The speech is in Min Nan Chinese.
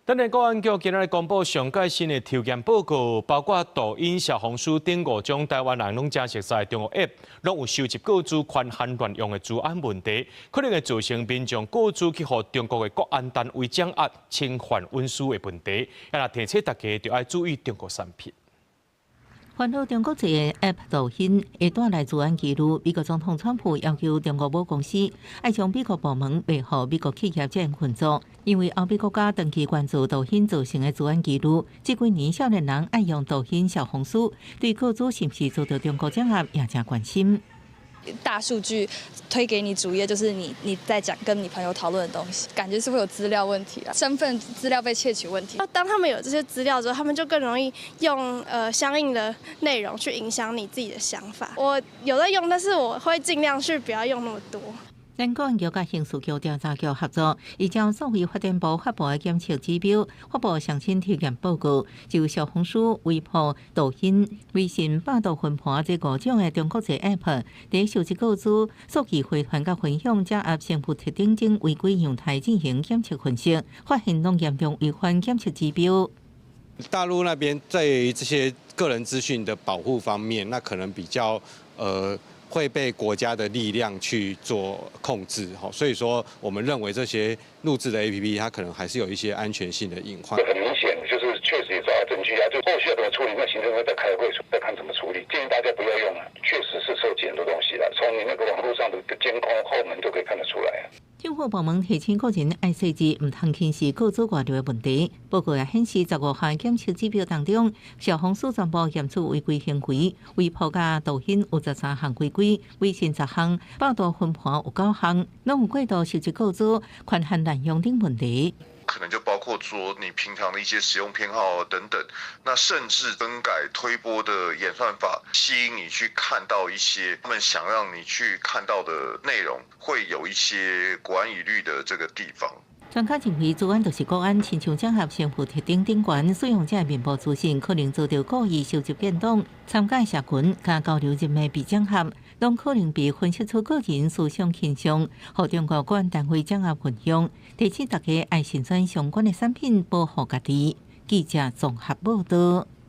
等下國安局今日公布上蓋新的抽驗報告，包括抖音、小紅書等五種台灣人攏誠熟似的中國 App，攏有收集個資權限亂用的資安問題，可能會造成民眾個資去予中國的國安單位掌握、侵犯隱私的問題。啊，提醒大家著愛注意中國產品。煩惱中國製的 App 抖音會帶來資安疑慮，美國總統川普要求中國母公司愛將美國部門賣予美國企業進行運作，因為歐美國家長期關注抖音造成的資安疑慮，這幾年少年人愛用抖音、小紅書，對個資是毋是遭到中國掌握也誠關心。大數據推給你主頁，就是你在講跟你朋友討論的東西，感覺是會有資料問題啊，身份資料被竊取問題。當他們有這些資料之後，他們就更容易用相應的內容去影響你自己的想法。我有在用，但是我會盡量去不要用那麼多。咱國安局佮刑事局調查局合作，依照數位發展部發布的檢測指標，發布上新體驗報告，就小紅書、微博、抖音、微信、百度雲盤這五種的中國製 App，佇收集個資、數據回傳佮分享、掌握生物特徵等違規樣態進行檢測分析，發現攏嚴重違反檢測指標。大陸那邊在這些個人資訊的保護方面，那可能比較會被國家的力量去做控制，所以說我們認為這些錄製的 APP，它可能還是有一些安全性的隱患。很明顯，就是確實也找到證據啊，就後續要怎麼處理，那行政會再開會，再看怎麼處理。建議大家不要用了，確實是收集很多東西了，從你那個網絡上的監控後門都可以看得出來。政府部門提醒個人愛細緻，毋通輕視個資外流的問題。報告也顯示，15項檢測指標當中，小紅書全部驗出違規行為，微博佮抖音有13項違規，微信10項，百度雲盤有9項，攏有過度收集個資、權限濫用等問題。可能就包括說你平常的一些使用偏好等等，那甚至更改推播的演算法，吸引你去看到一些他們想讓你去看到的內容，會有一些國安疑慮的這個地方。專家認為，資安就是國安，親像掌握身份特徵等懸，使用者的面部資訊可能遭到故意收集建檔，參加社群佮交流人脈被整合，攏可能被分析出個人思想傾向，予中國國安單位掌握運用。提醒大家愛慎選相關的產品，保護家己。記者綜合報道。